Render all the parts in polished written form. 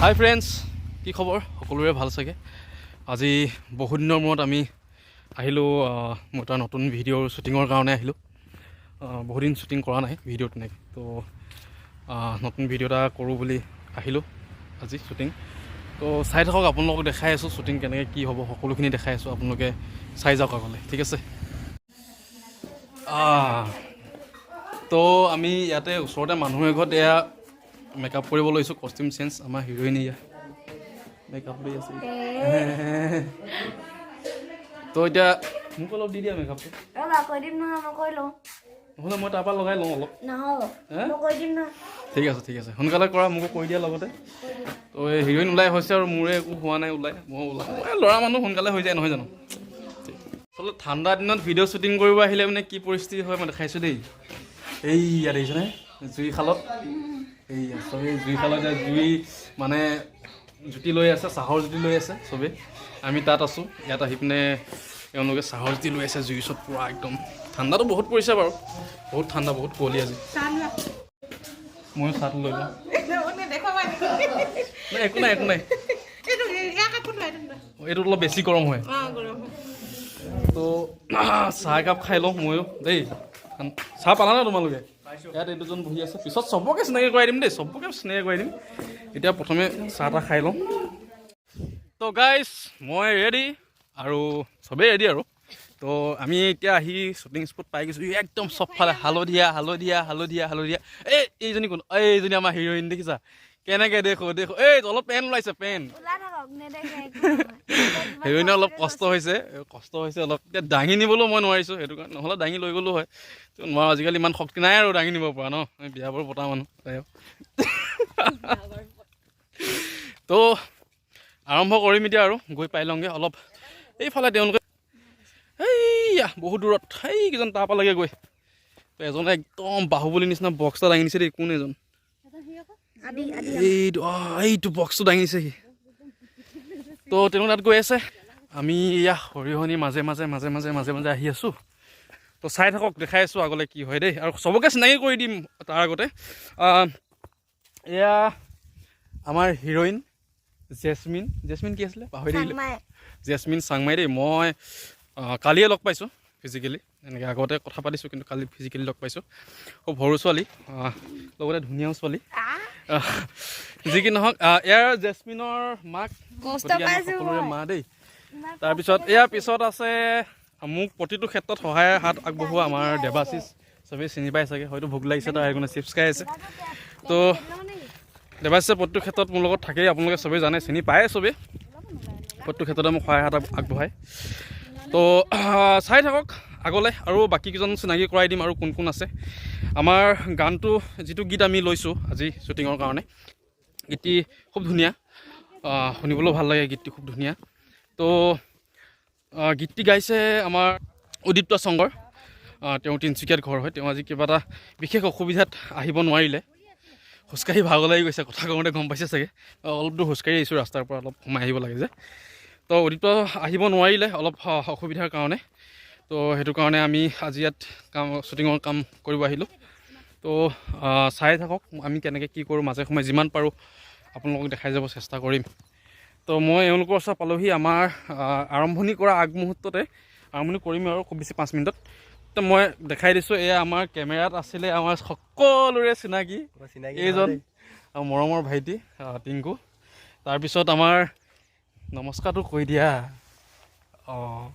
হাই friends, কি খবৰ? সকলোৰে ভাল চাগে। আজি বহুত দিনৰ মূৰত আমি আহিলোঁ, মোৰ এটা নতুন ভিডিঅ'ৰ শ্বুটিঙৰ কাৰণে আহিলোঁ। বহুদিন শ্বুটিং কৰা নাই ভিডিঅ' তেনেকৈ, তো নতুন ভিডিঅ' এটা কৰোঁ বুলি আহিলোঁ আজি শ্বুটিং। তো চাই থাকক, আপোনালোকক দেখাই আছোঁ শ্বুটিং কেনেকৈ কি হ'ব, সকলোখিনি দেখাই আছোঁ, আপোনালোকে চাই যাওক আগলৈ, ঠিক আছে? তো আমি ইয়াতে ওচৰতে মানুহ এঘৰত এয়া মেকআপ কৰিব লৈছোঁ, কষ্টিউম চেঞ্জ। আমাৰ হিৰইন এয়া মেকআপ লৈ আছে। তো এতিয়া মোক অলপ দি দিয়া মেকআপটো। ৰ'বা, কৈ দিম নহয়, মই কৈ লওঁ। নহ'লে মই তাৰপৰা লগাই লওঁ অলপ। নহ'ব। হে? মই কৈ দিম নহয়। ঠিক আছে, ঠিক আছে, সোনকালে কৰা, মোকো কৰি দিয়া লগতে। তো এই হিৰইন ওলাই হৈছে আৰু মোৰে একো হোৱা নাই ওলাই। মই ওলাই, মই ল'ৰা মানুহ, সোনকালে হৈ যায়, নহয় জানো? আচলতে ঠাণ্ডা দিনত ভিডিঅ' শ্বুটিং কৰিব আহিলে মানে কি পৰিস্থিতি হয় মই দেখাইছোঁ দেই। এইয়া দেখিছেনে জুইশালত, এইয়া চবেই জুইশালত যে জুই মানে জুতি লৈ আছে, চাহৰ জুতি লৈ আছে চবেই। আমি তাত আছোঁ, ইয়াত আহি পিনে এওঁলোকে চাহৰ জুতি লৈ আছে জুই ওচৰত পূৰা একদম। ঠাণ্ডাটো বহুত পৰিছে বাৰু, বহুত ঠাণ্ডা, বহুত কুঁৱলী আজি। ময়ো চাহটো লৈ লওঁ। নাই, একো নাই, একো নাই। এইটো অলপ বেছি গৰম হয়। তো চাহ একাপ খাই লওঁ ময়ো দেই। চাহ পালা ন তোমালোকে? ইয়াত এই দুজন বহি আছে, পিছত চবকে চিনাকি কৰাই দিম দেই, চবকে চিনাকি কৰাই দিম। এতিয়া প্ৰথমে চাহ তাহ খাই লওঁ। তো গাইজ, মই ৰেডি আৰু চবেই ৰেডি আৰু। তো আমি এতিয়া আহি শ্বুটিং স্পট পাই গৈছোঁ। একদম চবফালে হালধীয়া হালধীয়া হালধীয়া হালধীয়া। এই এইজনী কোন? এইজনী আমাৰ হিৰইন, দেখিছা কেনেকৈ? দেখো দেখো, এই অলপ পেন ওলাইছে, পেন। ওলাই থাকক, নেদেখে একো নহয়। হিৰইনৰ অলপ কষ্ট হৈছে, কষ্ট হৈছে অলপ। এতিয়া দাঙি নিবলৈও মই নোৱাৰিছোঁ, সেইটো কাৰণে, নহ'লে দাঙি লৈ গ'লো হয়। তো নোৱাৰোঁ, আজিকালি ইমান শক্তি নাই আৰু দাঙি নিব পৰা ন, আমি বিয়া বাৰু পতা মানুহ। যাই হওক। তো আৰম্ভ কৰিম এতিয়া আৰু গৈ পাই লওঁগৈ অলপ। এইফালে তেওঁলোকে এইয়া বহুত দূৰত সেইকেইজন তাৰ পালেগৈ গৈ। তো এজনে একদম বাহুবলী নিচিনা বক্স এটা দাঙি নিছে দেই। কোন এজন? আদি আদি। এইটো, এইটো বক্সটো দাঙি নিছে সি। তো তেওঁলোক তাত গৈ আছে, আমি এয়া সৰিয়হনিৰ মাজে মাজে মাজে মাজে মাজে মাজে আহি আছোঁ। তো চাই থাকক, দেখাই আছোঁ আগলৈ কি হয় দেই। আৰু চবকে চিনাকি কৰি দিম। তাৰ আগতে এয়া আমাৰ হিৰইন জেচমিন। জেচমিন কি আছিলে, পাহৰি থাকিলোঁ। চাংমাই। জেচমিন চাংমাই দেই। মই কালিয়ে লগ পাইছোঁ ফিজিকেলি, এনেকৈ আগতে কথা পাতিছোঁ, কিন্তু কালি ফিজিকেলি লগ পাইছোঁ। খুব সৰু ছোৱালী, লগতে ধুনীয়াও ছোৱালী। যি কি নহওক, ইয়াৰ জেচমিনৰ মাক কষ্ট গতিকে আমাৰ পাইছোঁ সকলোৰে মই। মা দেই। তাৰপিছত ইয়াৰ পিছত আছে মোক প্ৰতিটো ক্ষেত্ৰত সহায়ৰ হাত আগবঢ়োৱা আমাৰ দেৱাশিষ। চবেই চিনি পাই চাগে, হয়তো ভোক লাগিছে তাৰ সেইকাৰণে চিপছ খাই আছে। তো দেৱাশিষে প্ৰতিটো ক্ষেত্ৰত মোৰ লগত থাকেই, আপোনালোকে চবেই জানে, চিনি পায়ে চবেই। প্ৰতিটো ক্ষেত্ৰতে মোক সহায় হাত আগবঢ়ায়। তো চাই থাকক আগলৈ আৰু বাকীকেইজন চিনাকি কৰাই দিম আৰু কোন কোন আছে। আমাৰ গানটো, যিটো গীত আমি লৈছোঁ আজি শ্বুটিঙৰ কাৰণে, গীতটি খুব ধুনীয়া, শুনিবলৈও ভাল লাগে, গীতটি খুব ধুনীয়া। তো গীতটি গাইছে আমাৰ উদীপ্ত শংকৰ। তেওঁ তিনিচুকীয়াত ঘৰ হয়। তেওঁ আজি কিবা এটা বিশেষ অসুবিধাত আহিব নোৱাৰিলে। খোজকাঢ়ি ভাগৰ লাগি গৈছে, কথা কওঁতে গম পাইছে চাগে। অলপ দূৰ খোজকাঢ়ি আহিছোঁ, ৰাস্তাৰ পৰা অলপ সোমাই আহিব লাগে যে। তো উদীপ্ত আহিব নোৱাৰিলে অলপ অসুবিধাৰ কাৰণে। তো সেইটো কাৰণে আমি আজি ইয়াত কাম, শ্বুটিঙৰ কাম কৰিব আহিলোঁ। তো চাই থাকক আমি কেনেকৈ কি কৰোঁ, মাজে সময়ে যিমান পাৰোঁ আপোনালোকক দেখাই যাব চেষ্টা কৰিম। তো মই এওঁলোকৰ ওচৰত পালোহি। আমাৰ আৰম্ভণি কৰা আগমুহূৰ্ততে, আৰম্ভণি কৰিম আৰু খুব বেছি 5 মিনিটত। তো মই দেখাই দিছোঁ, এয়া আমাৰ কেমেৰাত আছিলে আমাৰ সকলোৰে চিনাকি এইজন আৰু মৰমৰ ভাইটি টিংকু। তাৰপিছত আমাৰ নমস্কাৰটো কৈ দিয়া। অঁ,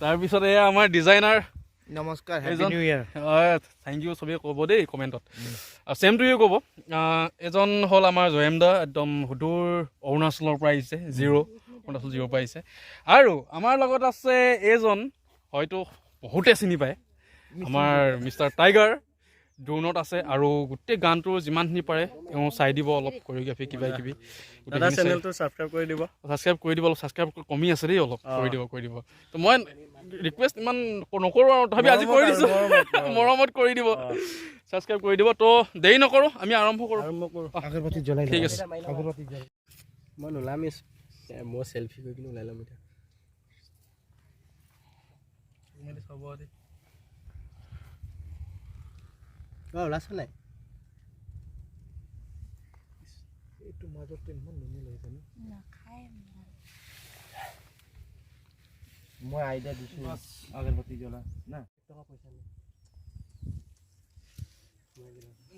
তাৰপিছত এয়া আমাৰ ডিজাইনাৰ। নমস্কাৰ, হেপী এইজন নিউ ইয়াৰ। Thank U, চবেই ক'ব দেই কমেণ্টত, ছেম টু ইউ ক'ব। এজন হ'ল আমাৰ জয়ম দা, একদম সুদূৰ অৰুণাচলৰ পৰা আহিছে, জিৰ', অৰুণাচল জিৰ'ৰ পৰা আহিছে। আৰু আমাৰ লগত আছে এইজন, হয়তো বহুতে চিনি পায়, আমাৰ মিষ্টাৰ টাইগাৰ, ড্ৰোনত আছে আৰু গোটেই গানটোৰ যিমানখিনি পাৰে তেওঁ চাই দিব, অলপ কৰিঅ'গ্ৰাফি কিবা কিবি দাদা, চেনেলটো ছাবস্ক্ৰাইব কৰি দিব। ছাবস্ক্ৰাইব কৰি দিব। অলপ ছাবস্ক্ৰাইব কমি আছে দেই, অলপ কৰি দিব, কৰি দিব। তো মই ৰিকুৱেষ্ট ইমান নকৰোঁ আৰু তথাপি আজি কৰি দিছোঁ, মৰমত কৰি দিব, ছাবস্ক্ৰাইব কৰি দিব। তো দেৰি নকৰোঁ, আমি আৰম্ভ কৰোঁ। আৰম্ভ কৰোঁ। আগৰবাতি জ্বলাই। ঠিক আছে। আগৰবাতি জ্বলাই। মই নোলামেই, মই চেলফি কৰি কিনে ওলাই ল'ম এতিয়া। অঁ, ওলাইছ নাই? এইটো মাজত ইমান ধুনীয়া লাগিছে ন? নাখায়। মই আইডিয়া দিছোঁ, আগৰবাতি জ্বলা না। টকা পইচা নাই।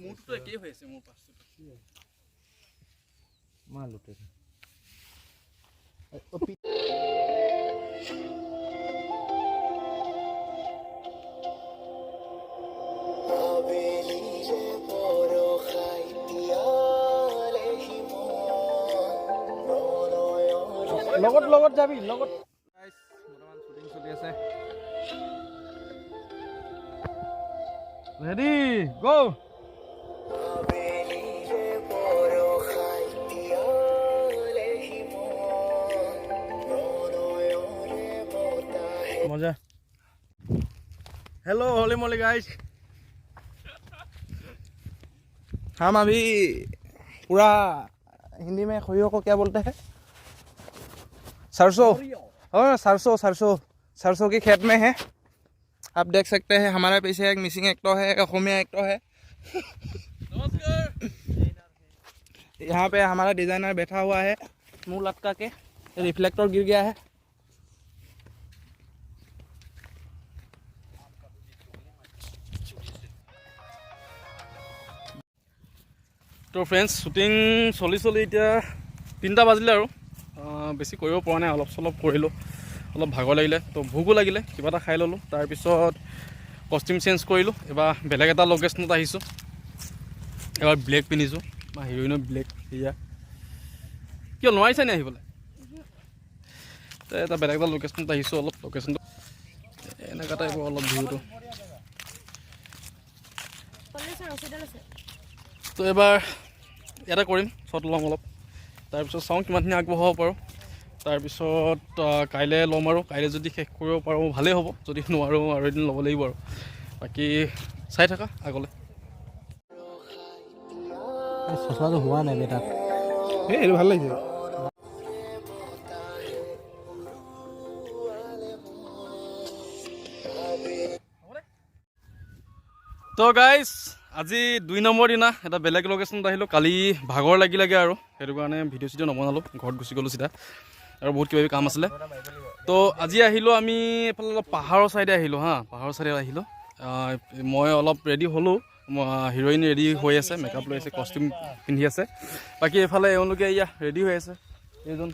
মোৰটোতো একেই হৈ আছে, মোৰ পাঁচটো। মা লুটে। লগত লগত যাবি লগত। বৰ্তমান শ্বুটিং চলি আছে। ৰেডি, গ'। মজা। हेलो होली मोली गाइस, हम अभी पूरा हिंदी में खइयों को क्या बोलते हैं? सरसों और सरसों, सरसों, सरसों के खेत में है। आप देख सकते हैं, हमारे पीछे एक मिसिंग एक्टर है, एक असमिया एक्टर है। नमस्कार। यहाँ पे हमारा डिजाइनर बैठा हुआ है मुंह लटका के, रिफ्लेक्टर गिर गया है। তো ফ্ৰেণ্ডছ, শ্বুটিং চলি চলি এতিয়া 3টা বাজিলে আৰু বেছি কৰিব পৰা নাই, অলপ চলপ কৰিলোঁ। অলপ ভাগৰ লাগিলে, তো ভোকো লাগিলে, কিবা এটা খাই ল'লোঁ। তাৰপিছত কষ্টিউম চেঞ্জ কৰিলোঁ। এবাৰ বেলেগ এটা লোকেশ্যনত আহিছোঁ। এবাৰ ব্লেক পিন্ধিছোঁ বা হিৰইনৰ ব্লেক। সেয়া কিয় নোৱাৰিছা নি আহিবলৈ? তো এটা বেলেগ এটা লোকেশ্যনত আহিছোঁ। অলপ লোকেশ্যনটো এনেকুৱা টাইপৰ, অলপ ভিউটো। ৰছীডাল আছে। তো এবাৰ ইয়াতে কৰিম, শ্বট ল'ম অলপ, তাৰপিছত চাওঁ কিমানখিনি আগবঢ়াব পাৰোঁ। তাৰপিছত কাইলৈ ল'ম আৰু কাইলৈ যদি শেষ কৰিব পাৰোঁ ভালেই হ'ব, যদি নোৱাৰোঁ আৰু এদিন ল'ব লাগিব। আৰু বাকী চাই থাকা আগলৈ। চশমাটো হোৱা নাই বে তাত। এই এইটো ভাল লাগিছে। তো গাইজ, আজি 2 নম্বৰ দিনা এটা বেলেগ লোকেশ্যনত আহিলোঁ। কালি ভাগৰ লাগিলেগৈ আৰু সেইটো কাৰণে ভিডিঅ' চিডিঅ' নবনালোঁ, ঘৰত গুচি গ'লোঁ চিধা, আৰু বহুত কিবা কিবি কাম আছিলে। তো আজি আহিলোঁ আমি এইফালে অলপ পাহাৰৰ ছাইডে আহিলোঁ। হা, পাহাৰৰ ছাইডে আহিলোঁ। মই অলপ ৰেডি হ'লোঁ, হিৰইন ৰেডি হৈ আছে, মেকআপ লৈ আছে, কষ্টিউম পিন্ধি আছে। বাকী এইফালে এওঁলোকে এয়া ৰেডি হৈ আছে। এইজন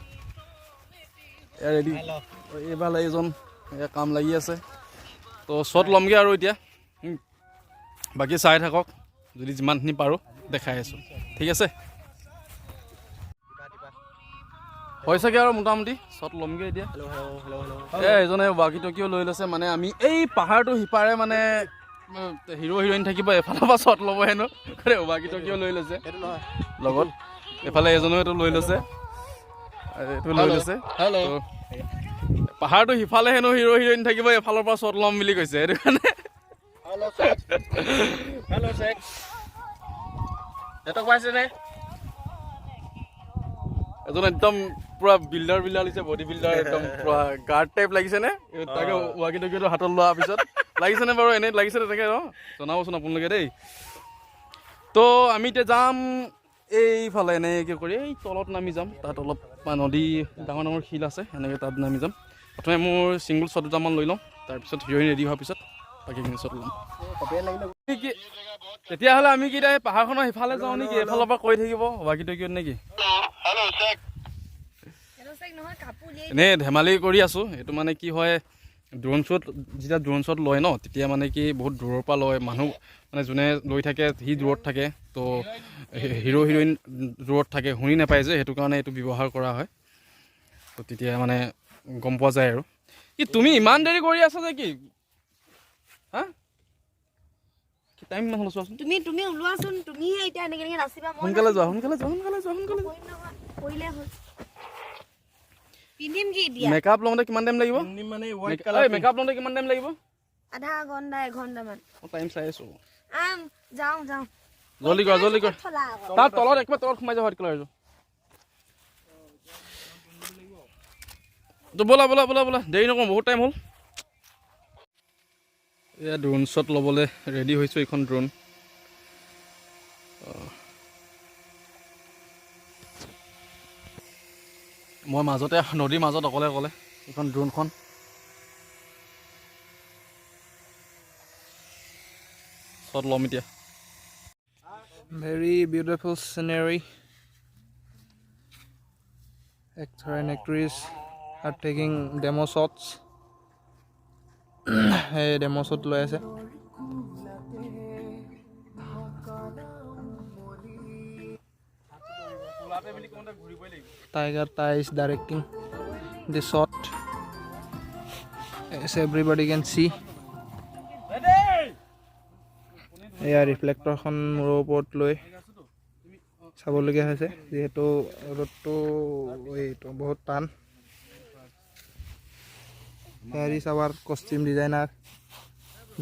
এয়া ৰেডি, এইফালে এইজন এয়া কাম লাগি আছে। তো শ্বট ল'মগৈ আৰু এতিয়া বাকী চাই থাকক, যদি যিমানখিনি পাৰোঁ দেখাই আছোঁ। ঠিক আছে, হৈছেগৈ আৰু মোটামুটি শ্বট ল'মগৈ এতিয়া। এই এজনে ৱাকি টকিও লৈ লৈছে। মানে আমি এই পাহাৰটো সিপাৰে মানে হিৰ' হিৰইন থাকিব, এফালৰ পৰা শ্বট ল'ব হেনো, ৱাকি টকিও লৈ লৈছে লগত। এইফালে এজনেও এইটো লৈ লৈছে, এইটো লৈ লৈছে। তো পাহাৰটো সিফালে হেনো হিৰ' হিৰইন থাকিব, এফালৰ পৰা শ্বট ল'ম বুলি কৈছে, সেইটো কাৰণে। হেল্ল' চেক, নেটৱৰ্ক পাইছেনে? এজন একদম পুৰা বিল্ডাৰ বিল্ডাৰ লাগিছে, বডি বিল্ডাৰ, একদম পুৰা গাৰ্ড টাইপ লাগিছে নে? তাকে ৱাকি টকিটো হাতত লোৱাৰ পিছত লাগিছেনে বাৰু? এনেই লাগিছে তেনেকে ন? জনাবচোন আপোনালোকে দেই। তো আমি এতিয়া যাম এইফালে এনেকৈ কৰি এই তলত নামি যাম। তাত অলপ নদী, ডাঙৰ ডাঙৰ শিল আছে, এনেকৈ তাত নামি যাম। প্ৰথমে মোৰ ছিংগল শ্বট দুটামান লৈ লওঁ, তাৰপিছত হিৰইন ৰেডি হোৱাৰ পিছত বাকীখিনি শ্বট ল'ম। কি তেতিয়াহ'লে আমি কি এতিয়া এই পাহাৰখনৰ সিফালে যাওঁ নেকি? এইফালৰ পৰা কৈ থাকিব বাকী টকিঅ'ত নেকি? নহয়, কাপোৰ উলিয়াই এনেই ধেমালি কৰি আছোঁ। এইটো মানে কি হয়, ড্ৰোন শ্বট যেতিয়া ড্ৰোন শ্বট লয় ন, তেতিয়া মানে কি বহুত দূৰৰ পৰা লয়। মানুহ মানে যোনে লৈ থাকে সি দূৰত থাকে, তো হিৰ' হিৰইন দূৰত থাকে, শুনি নাপায় যে, সেইটো কাৰণে এইটো ব্যৱহাৰ কৰা হয়। তো তেতিয়া মানে গম পোৱা যায়। আৰু কি তুমি ইমান দেৰি কৰি আছা যে কি? হা, কি টাইম ইমান হ'ল চোৱাচোন। তুমি তুমি ওলোৱাচোন, তুমিহে এতিয়া এনেকে এনেকে নাচিবা, মই সোনকালে যোৱা, সোনকালে যোৱা, সোনকালে যোৱা, সোনকালে যোৱা। কৰিম নহয়, কৰিলে হ'ল। পিন্ধিম কি এতিয়া? মেকআপ লওঁতে কিমান টাইম লাগিব? মানে হোৱাইট কালাৰ। মেকআপ লওঁতে কিমান টাইম লাগিব? আধা ঘণ্টা, এঘণ্টামান। মই টাইম চাই আছোঁ। আম যাওঁ যাওঁ। জল্দি কৰা, জল্দি কৰা। থলা আকৌ। তাৰ তলত, একেবাৰে তলত সোমাই যাওঁ, হোৱাইট কালাৰটো। তো ব'লা ব'লা ব'লা ব'লা, দেৰি নকৰোঁ, বহুত টাইম হ'ল। এয়া ড্ৰোন শ্বট ল'বলৈ ৰেডি হৈছোঁ। এইখন ড্ৰোন। মই মাজতে, নদীৰ মাজত অকলে অকলে। এইখন ড্ৰোনখন শ্বট ল'ম এতিয়া। Very beautiful scenery. Actor and actress are taking demo shots. সেই demo shot লৈ আছে। Tiger Tai is directing the shot. As everybody can see. এয়া ৰিফ্লেক্টৰখন মূৰৰ ওপৰত লৈ চাবলগীয়া হৈছে, যিহেতু ৰ'দটো এইটো বহুত টান। Here is our costume designer,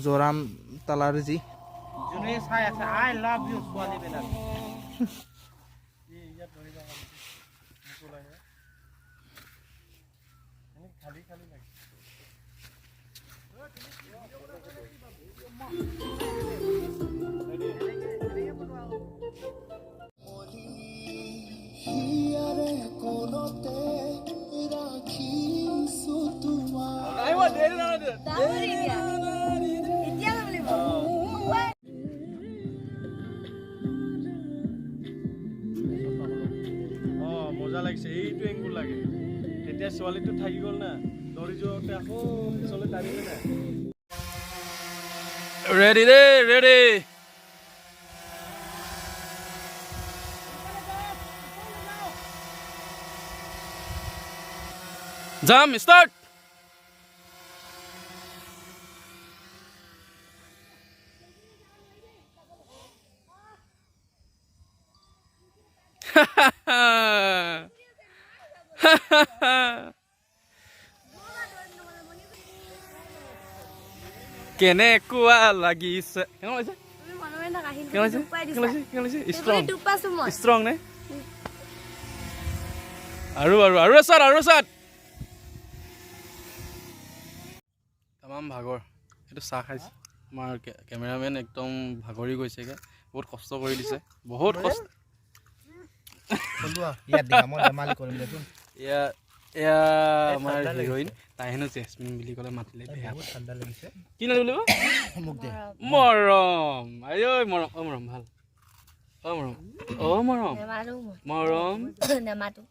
Joram Talarji. যোনে চাই আছে, I love you ছোৱালীবিলাক। এতিয়া যাব লাগিব। অঁ, মজা লাগিছে। এইটো এংগুল লাগে। তেতিয়া ছোৱালীটো থাকি গ'ল না, দৌৰি যোৱাতে আকৌ পিছলৈ টানিলে না। ৰেডি দেই, ৰেডি। যাম, ষ্টাৰ্ট। কেনেকুৱা লাগিছে? কেনেকুৱা লাগিছে? তুমি মনে মনে থাকা। কেনেকুৱা লাগিছে? দুখ পাই কেনেকুৱা দিছা। লাগিছে? কেনেকুৱা লাগিছে? ষ্ট্ৰং। দুখ পাইছো মই। ষ্ট্ৰং নে? আৰু আৰু আৰু এচাত, আৰু এচাত। তামাম ভাগৰ। এইটো চাহ খাইছে। আমাৰ কেমেৰামেন একদম ভাগৰি গৈছেগৈ। বহুত কষ্ট কৰি দিছে, বহুত কষ্ট। ইয়াত দেখা, মই ধেমালি কৰিম দেচোন। এয়া আমাৰ হিৰইন। তাই হেনো জেচমিন বুলি ক'লে মাতিলে বেয়া বহুত ঠাণ্ডা লাগিছে। কি নাম বুলিব? মোক দে। মৰম, আঐ মৰম, অ মৰম, ভাল, অ মৰম, অ মৰম। নেমাতো মই। মৰম। নেমাতো।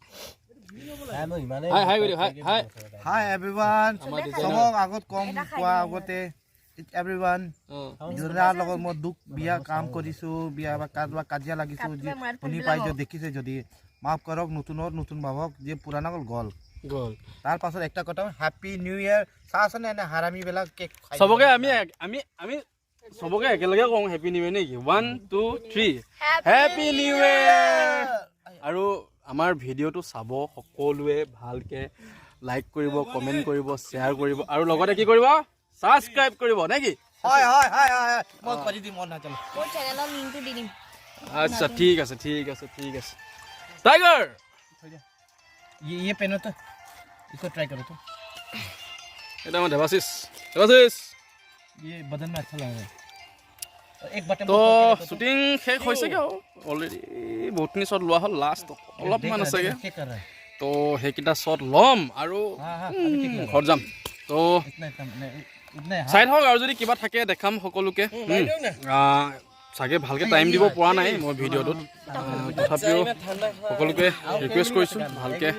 মই ইমানেই হাই, হাই কৰি দিওঁ, হাই, হাই। হাই এভৰিৱান। আমাৰ ডিজাইনাৰ। চবক আগত কম কোৱা আগতে এভৰিৱান, যোনাৰ লগত মই দুখ বিয়া কাম কৰিছোঁ, বিয়া বা কাৰোবাৰ কাজিয়া লাগিছোঁ, যি শুনি পাইছোঁ, দেখিছে যদি মাফ কৰক। নতুনত নতুন ভাবক যে পুৰাণা গ'ল গ'ল। গ'ল। তাৰ পাছত একটা কথা, হেপী নিউ ইয়েৰ। চাচোন, এনে হাৰামীবিলাক কেক খাই। চবকে আমি চবকে একেলগে কওঁ হেপী নিউ ইয়েৰ নেকি? One, two, three, happy new year! আৰু আমাৰ ভিডিঅ'টো চাব সকলোৱে, ভালকে লাইক কৰিব, কমেণ্ট কৰিব, শ্বেয়াৰ কৰিব আৰু লগতে কি কৰিব? ছাবস্ক্ৰাইব কৰিব নে কি? হয় হয় হয় হয় হয়, মই কৰি দিম, মই নাজানো। মোৰ চেনেলৰ লিংকটো দি দিম। আচ্ছা, ঠিক আছে, ঠিক আছে, ঠিক আছে। টাইগাৰ। ये पहनो तो, इसको ट्राई करो तो। এটা আমাৰ দেৱাশিষ, দেৱাশিষ। ये बदन में अच्छा लग रहा है। एक बटन। তো শ্বুটিং শেষ হৈছেগৈ আৰু অলৰেডি বহুতখিনি শ্বট লোৱা হ'ল। লাষ্ট অলপমান আছেগৈ। चेक कर रहा है। তো সেইকেইটা শ্বট ল'ম আৰু ঘৰত যাম। তো इतना इतना नहीं, इतना है। চাই থাকক আৰু যদি কিবা থাকে দেখাম সকলোকে। চাগে ভালকৈ টাইম দিব পৰা নাই মই ভিডিঅ'টোত। তথাপিও সকলোকে ৰিকুৱেষ্ট কৰিছোঁ, ভালকৈ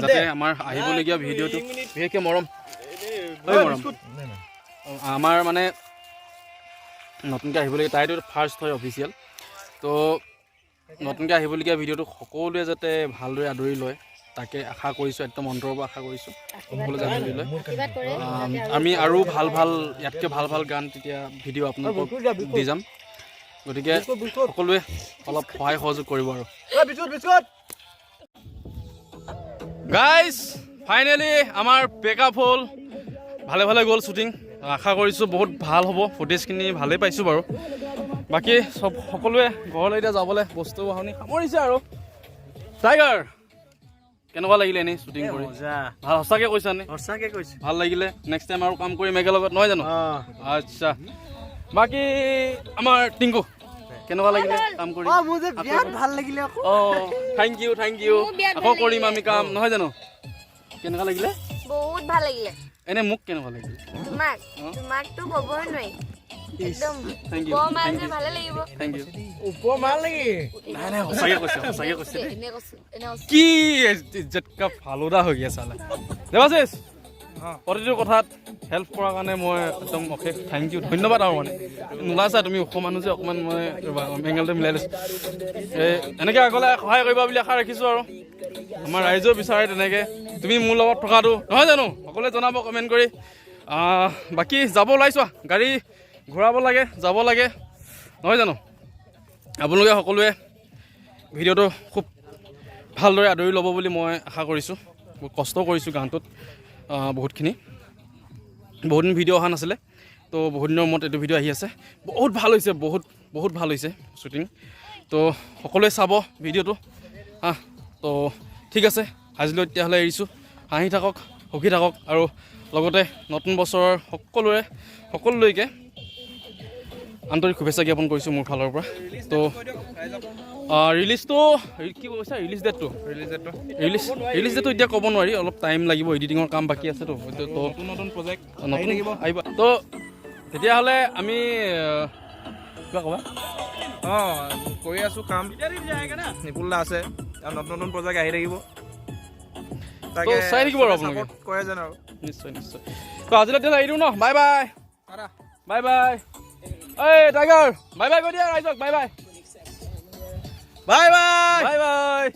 যাতে আমাৰ আহিবলগীয়া ভিডিঅ'টো, বিশেষকৈ মৰম, ঐ মৰম, আমাৰ মানে নতুনকৈ আহিবলগীয়া, তাইতো ফাৰ্ষ্ট হয় অফিচিয়েল। তো নতুনকৈ আহিবলগীয়া ভিডিঅ'টো সকলোৱে যাতে ভালদৰে আদৰি লয় তাকে আশা কৰিছোঁ, একদম অন্তৰৰ পৰা আশা কৰিছোঁ সকলোৱে যাতে আদৰি লয়। আশীৰ্বাদ কৰে। আমি আৰু ভাল ভাল, ইয়াতকৈ ভাল ভাল গান তেতিয়া ভিডিঅ' আপোনালোকক দি যাম। গতিকে সকলোৱে অলপ সহায় সহযোগ কৰিব। আৰু গাইজ, ফাইনেলি আমাৰ পেকআপ হ'ল। ভালে ভালে গ'ল শ্বুটিং। আশা কৰিছোঁ বহুত ভাল হ'ব। ফুটেজখিনি ভালেই পাইছোঁ বাৰু। বাকী চব সকলোৱে ঘৰলৈ এতিয়া যাবলৈ বস্তু বাহনি সামৰিছে। আৰু টাইগাৰ, কেনেকুৱা লাগিলে এনেই শ্বুটিং কৰি? ভাল? সঁচাকৈ কৈছানে? সঁচাকে কৈছো। ভাল লাগিলে। নেক্সট টাইম আৰু কাম কৰিম একেলগত, নহয় জানো? আচ্ছা, বাকী আমাৰ টিংকু, কেনেকুৱা লাগিলে কাম কৰি? মোৰ যে বিৰাট ভাল লাগিলে আকৌ। অঁ, thank U, thank U. মোৰো বিৰাট আকৌ ভাল কৰিম লাগিলে। আমি কাম, নহয় জানো? কেনেকুৱা লাগিলে? বহুত ভাল লাগিলে। এনে মোক কেনেকুৱা লাগিলে? তোমাক, তোমাকতো ক'বই নোৱাৰি একদম। Thank you. বৰ মাল যে ভালে লাগিব। Thank you. ওপৰ মাল নেকি? নাই নাই, সঁচাকে কৈছে, সঁচাকে কৈছে দেই। এনে কৈছো, এনে কৈছো। কি इज्जत का फालुदा हो गया साला। দেৱাশিষ, প্ৰতিটো কথাত হেল্প কৰাৰ কাৰণে মই একদম অশেষ thank U, ধন্যবাদ। আৰু মানে নোলাইছা তুমি ওখ মানুহ যে, অকণমান মই ৰ'বা, এংগলটো মিলাই লৈছোঁ। এই এনেকৈ আগলৈ সহায় কৰিবা বুলি আশা ৰাখিছোঁ আৰু আমাৰ ৰাইজেও বিচাৰে তেনেকৈ তুমি মোৰ লগত থকাটো, নহয় জানো? সকলোৱে জনাব কমেণ্ট কৰি। বাকী যাব ওলাইছোঁ, গাড়ী ঘূৰাব লাগে, যাব লাগে, নহয় জানো? আপোনালোকে সকলোৱে ভিডিঅ'টো খুব ভালদৰে আদৰি ল'ব বুলি মই আশা কৰিছোঁ। বহুত কষ্ট কৰিছোঁ গানটোত বহুতখিনি। বহুত দিন ভিডিঅ' অহা নাছিলে, তো বহুত দিনৰ মূৰত এইটো ভিডিঅ' আহি আছে। বহুত ভাল হৈছে, বহুত বহুত ভাল হৈছে শ্বুটিং। তো সকলোৱে চাব ভিডিঅ'টো। হা, তো ঠিক আছে, আজিলৈ তেতিয়াহ'লে এৰিছোঁ। হাঁহি থাকক, সুখী থাকক আৰু লগতে নতুন বছৰৰ সকলোৰে সকলোলৈকে আন্তৰিক শুভেচ্ছা জ্ঞাপন কৰিছোঁ মোৰ ফালৰ পৰা। তো ৰিলিজটো কি কৈছা, ৰিলিজ ডেটটো? ৰিলিজ ডেটটো? ৰিলিজ ডেটটো এতিয়া ক'ব নোৱাৰি, অলপ টাইম লাগিব, এডিটিঙৰ কাম বাকী আছেতো। তো নতুন নতুন প্ৰজেক্ট নতুন আহিব। তো তেতিয়াহ'লে আমি কিবা ক'বা? অঁ, কৰি আছোঁ কাম। নিপুল দা আছে আৰু নতুন নতুন প্ৰজেক্ট আহি থাকিব। তো চাই থাকিব আৰু আপোনালোকে। Support কৰে যেন আৰু। নিশ্চয় নিশ্চয়। তো আজিলৈ তেতিয়াহ'লে এৰি দিওঁ ন? Bye bye, bye bye. এই টাইগাৰ, বাই বাই কৈ দিয়া ৰাইজক। Bye bye. Bye bye. Bye bye.